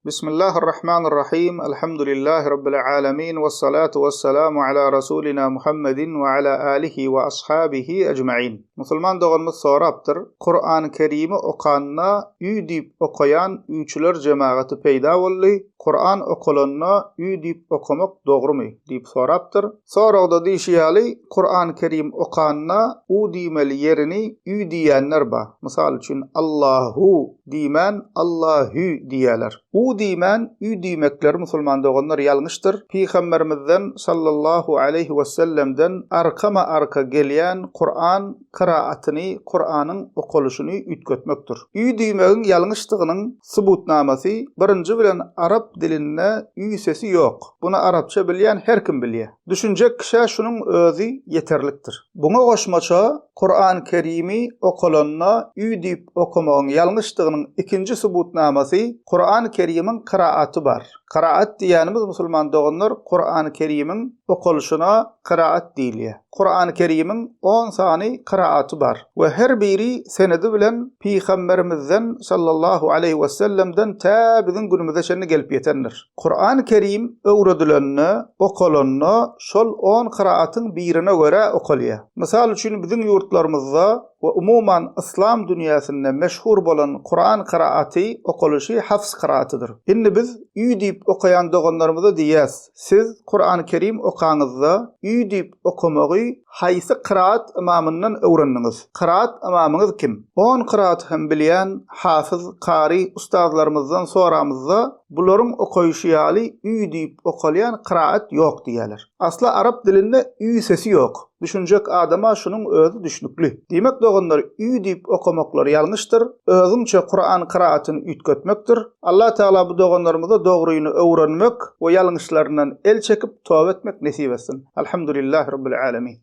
Bismillahirrahmanirrahim. Elhamdülillahi Rabbil alemin. Vessalatu vesselamu ala Rasulina Muhammedin ve ala alihi ve ashabihi ecmain. Musulman doganymyz sorapdyr, Kur'an-ı Kerimi okanda ü diýip okaýan üçüler jemagaty peýda boldy, Kur'an okalanda ü diýip okamak dogrumy? diýip sorapdyr. Soragda diýşi ýaly, Kur'an-ı Kerim okanda u diýmeli ýerini ü diýýänler bar. Mysal üçin, Allahu diýmän Allahü diýýärler. U diýmän ü diýmekleri musulman doganlar ýalňyşdyr. Pygamberimizden sallallahu aleýhi wesellemden arkama-arka gelýän Kur'an kyraatyny, Kur'anyň okalyşyny üýtgetmekdir. Ü diýmegiň ýalňyşdygynyň subutnamasy birinji bilen arap dilinde ü sesi ýok. Buny arapça bilýän her kim bilýär. Düşünjek kişä şunuň özi ýeterlikdir. Buňa goşmaça, Kuran Kerimi okalanda ü diýip okamagyň ýalňyşdygynyň ikinji subutnamasy Kuran Kerimiň kyraaty bar. Kyraat diýýänimiz musulman doganlar Kuran Kerimiň okalyşyna kyraat diýilýär. Kuran Kerimiň on sany kyraaty bar we her biri senedi bilen Pygamberimizden sallallahu aleýhi wesellemden tä biziň günümize çenli gelip ýetendir. Kuran Kerim öwredilende, okalanda şol on kyraatyň birine görä okalýar. Mysal üçin biziň ýurtlarymyzda we umuman yslam dünýäsinde meşhur bolan Kuran kyraaty okalyşy Hafs kyraatydyr. Indi biz ü diýip okaýan doganlarymyza diýýäs, siz Kuran Kerim okaňyzda ü diýip okamagy haýsy kyraat ymamyndan öwrendiňiz? Kyraat ymamyňyz kim? On kyraaty hem bilýän hafyz, kary ustazlarymyzdan soramyzda bularyň okaýşy ýaly ü diýip okalýan kyraat ýok diýýäler. Asla arap dilinde ü sesi ýok. Düşünjek adama şunuň özi düşnükli. Diýmek doganlar ü diýip okamaklary ýalňyşdyr, özüňçe Kuran kyraatyny üýtgetmekdir. Allah Tagala bu doganlarymyza dogryny öwrenmek we ýalňyşlaryndan el çekip toba etmek nesip etsin. Alhamdulillahi Rabbil Alemin.